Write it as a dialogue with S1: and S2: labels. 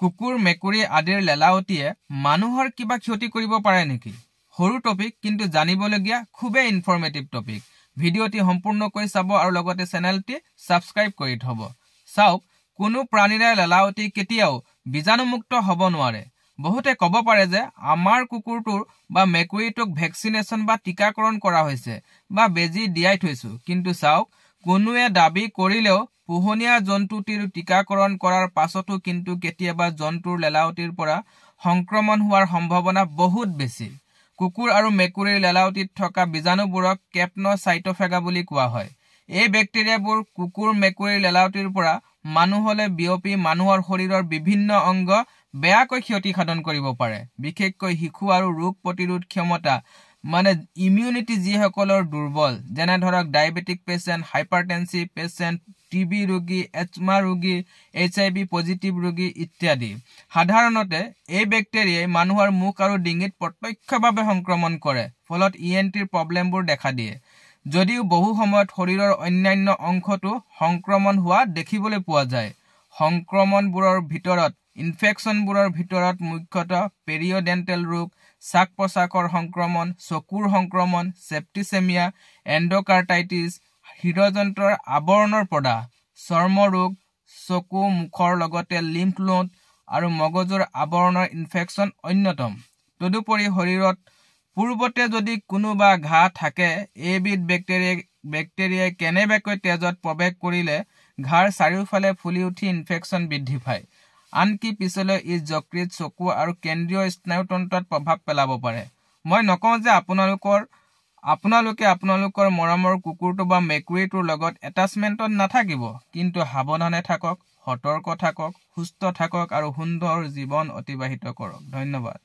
S1: কুকুৰ, মেকুৰী আদিৰ লেলাউটিয়ে মানুহৰ কিবা ক্ষতি কৰিব পাৰে নেকি? সৰু টপিক, কিন্তু জানিবলগীয়া খুবেই ইনফৰ্মেটিভ টপিক। ভিডিঅ'টি সম্পূৰ্ণকৈ চাব আৰু লগতে চেনেলটি ছাবস্ক্ৰাইব কৰি থ'ব। চাওক, কোনো প্ৰাণীৰে লেলাউটি কেতিয়াও বীজাণুমুক্ত হ'ব নোৱাৰে। বহুতে ক'ব পাৰে যে আমাৰ কুকুৰটোৰ বা মেকুৰীটোক ভেকচিনেশ্যন বা টীকাকৰণ কৰা হৈছে বা বেজী দিয়াই থৈছোঁ। কিন্তু চাওক, কোনোৱে দাবী কৰিলেও পোহনীয়া জন্তুটিৰ টীকাকৰণ কৰাৰ পাছতো কিন্তু কেতিয়াবা জন্তুৰ লেলাউটিৰ পৰা সংক্ৰমণ হোৱাৰ সম্ভাৱনা বহুত বেছি। কুকুৰ আৰু মেকুৰীৰ লেলাউটিত থকা বীজাণুবোৰক কেপন'চাইট'ফেগা বুলি কোৱা হয়। এই বেক্টেৰিয়াবোৰ কুকুৰ, মেকুৰীৰ লেলাউটিৰ পৰা মানুহলৈ বিয়পি মানুহৰ শৰীৰৰ বিভিন্ন অংগ বেয়াকৈ ক্ষতি সাধন কৰিব পাৰে। বিশেষকৈ শিশু আৰু ৰোগ প্ৰতিৰোধ ক্ষমতা মানে ইমিউনিটি যিসকলৰ দুৰ্বল, যেনে ধৰক diabetic patient, hypertensive patient, TB ৰোগী, এজমা ৰোগী, HIV positive ৰোগী ইত্যাদি। সাধাৰণতে এই বেক্টেৰিয়াই মানুহৰ মুখ আৰু ডিঙিত প্ৰত্যক্ষভাৱে সংক্ৰমণ কৰে, ফলত ENTৰ প্ৰব্লেমবোৰ দেখা দিয়ে। যদিও বহু সময়ত শৰীৰৰ অন্যান্য অংশতো সংক্ৰমণ হোৱা দেখিবলৈ পোৱা যায়। সংক্ৰমণবোৰৰ ভিতৰত ইনফেকশ্যনবোৰৰ ভিতৰত মুখ্যতঃ পেৰিঅডেণ্টেল ৰোগ, শ্বাস প্ৰশ্বাসৰ সংক্ৰমণ, চকুৰ সংক্ৰমণ, চেপ্টিচেমিয়া, এণ্ডোকাৰ্টাইটিছ, হৃদযন্ত্ৰৰ আৱৰণৰ প্ৰদাহ, চৰ্মৰোগ, চকু, মুখৰ লগতে লিম্ফ নোড আৰু মগজুৰ আৱৰণৰ ইনফেকশ্যন অন্যতম। তদুপৰি শৰীৰত পূৰ্বতে যদি কোনোবা ঘাঁ থাকে, এইবিধ বেক্টেৰিয়াই কেনেবাকৈ তেজত প্ৰৱেশ কৰিলে ঘাঁৰ চাৰিওফালে ফুলি উঠি ইনফেকশ্যন বৃদ্ধি পায়। আনকি পিছলৈ ই যকৃত, চকু আৰু কেন্দ্ৰীয় স্নায়ুতন্ত্ৰত প্ৰভাৱ পেলাব পাৰে। মই নকওঁ যে আপোনালোকে আপোনালোকৰ মৰমৰ কুকুৰটো বা মেকুৰীটোৰ লগত এটাচমেণ্টত নাথাকিব, কিন্তু সাৱধানে থাকক, সতৰ্ক থাকক, সুস্থ থাকক আৰু সুন্দৰ জীৱন অতিবাহিত কৰক। ধন্যবাদ।